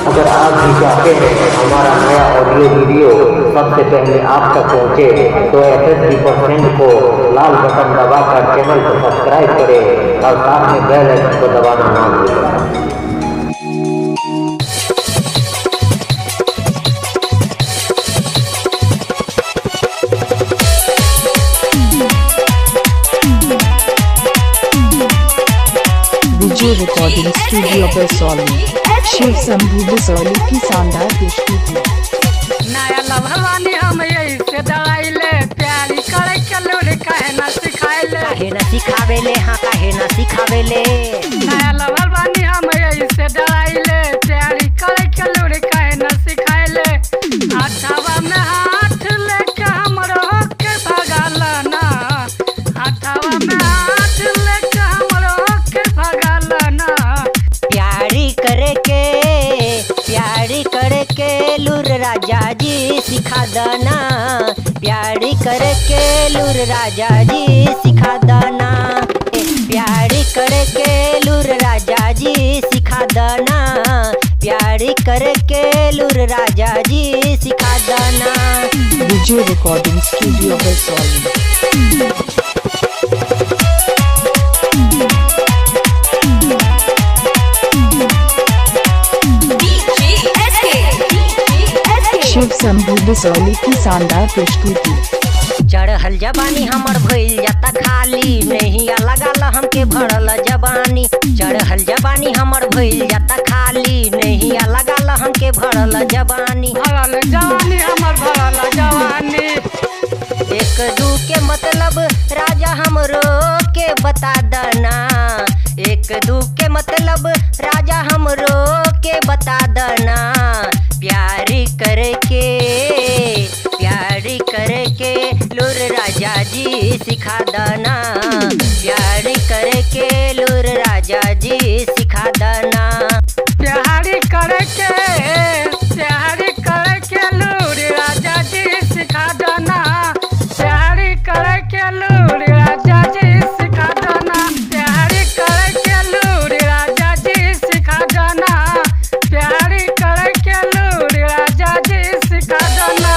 अगर आप भी चाहते हैं हमारा नया ऑडियो वीडियो सबसे पहले आप तक पहुंचे, तो SSB% को लाल बटन दबाकर चैनल को सब्सक्राइब करें और साथ में बेल आइकन को दबाना ना भूलें। विजय रिकॉर्डिंग स्टूडियो बसौली, शिव शंभू बसौली की शानदार प्रस्तुति। नया लभवानी हम ऐसे दवाइले, प्यारी करे के लूर काहे ना सिखाइले, काहे ना सिखावेले, हाँ काहे ना सिखावेले। नया लभवानी हम ऐसे दवाइले, प्यारी करे के लूर काहे ना सिखाइले। हाथवा में हाथ लेके हमरो के भगाला ना, हाथवा में हाथ लेके हमरो के भगाला ना। प्यारी करे के लूर राजा जी सिखा दना, प्यारी करे के लूर राजा जी सिखा दना, प्यारी करे के लूर राजा जी सिखा दना, प्यारी करे के लूर राजा जी सिखा दना। विजय रिकॉर्डिंग स्टूडियो बसौली। शिव शंभू बसौली की शानदार प्रस्तुति। चढ़ल जवानी हमर भइल जाता खाली, नहीं लगाल हमके भरल जवानी। चढ़ल जवानी हमर भइल जाता खाली, नहीं लगाल हमके भरल जवानी, भरल जवानी हमर भरल जवानी। एक दू के मतलब राजा हमरो के बता दना, एक दू के मतलब राजा हमरो के बता दना। प्यारी करे के लूर राजा जी सिखा दना, प्यारी करे के लूर राजा जी सिखा दना। प्यारी करे के लूर राजा जी सिखा दना, प्यारी करे के लूर राजा जी सिखा दना, प्यारी करे के लूर राजा जी सिखा दना, प्यारी करे के लूर राजा जी सिखा दना।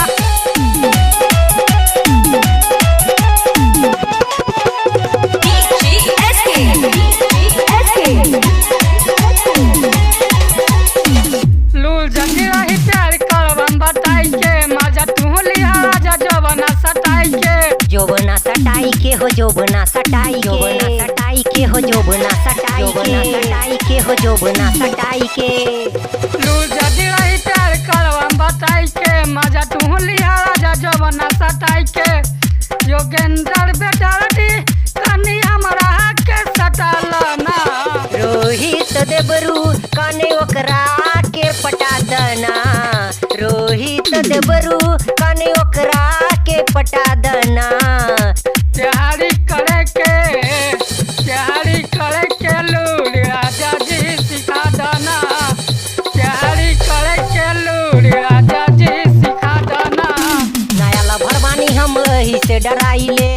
लूल जंगी रही प्यार करबम बताई के, मजा तू लिहा राजा जवना सटाई के, जोबना सटाई के हो जोबना सटाई के, जोबना सटाई के हो जोबना सटाई के, सटाई के हो जोबना सटाई के। लूल जंगी रही प्यार करबम बताई के, मजा तू लिहा राजा जवना सटाई के। योगेंद्र बेटा रे कनी हमरा के सटालना, रोहित देवरू कने ओकरा के पटा दना, रोहित देवरू कने ओकरा के पटा दना। प्यारी करे के लूर राजा जी सिखा दना, प्यारी करे के लूर राजा जी सिखा दना। नया लभरवानी हम एही से डराइले,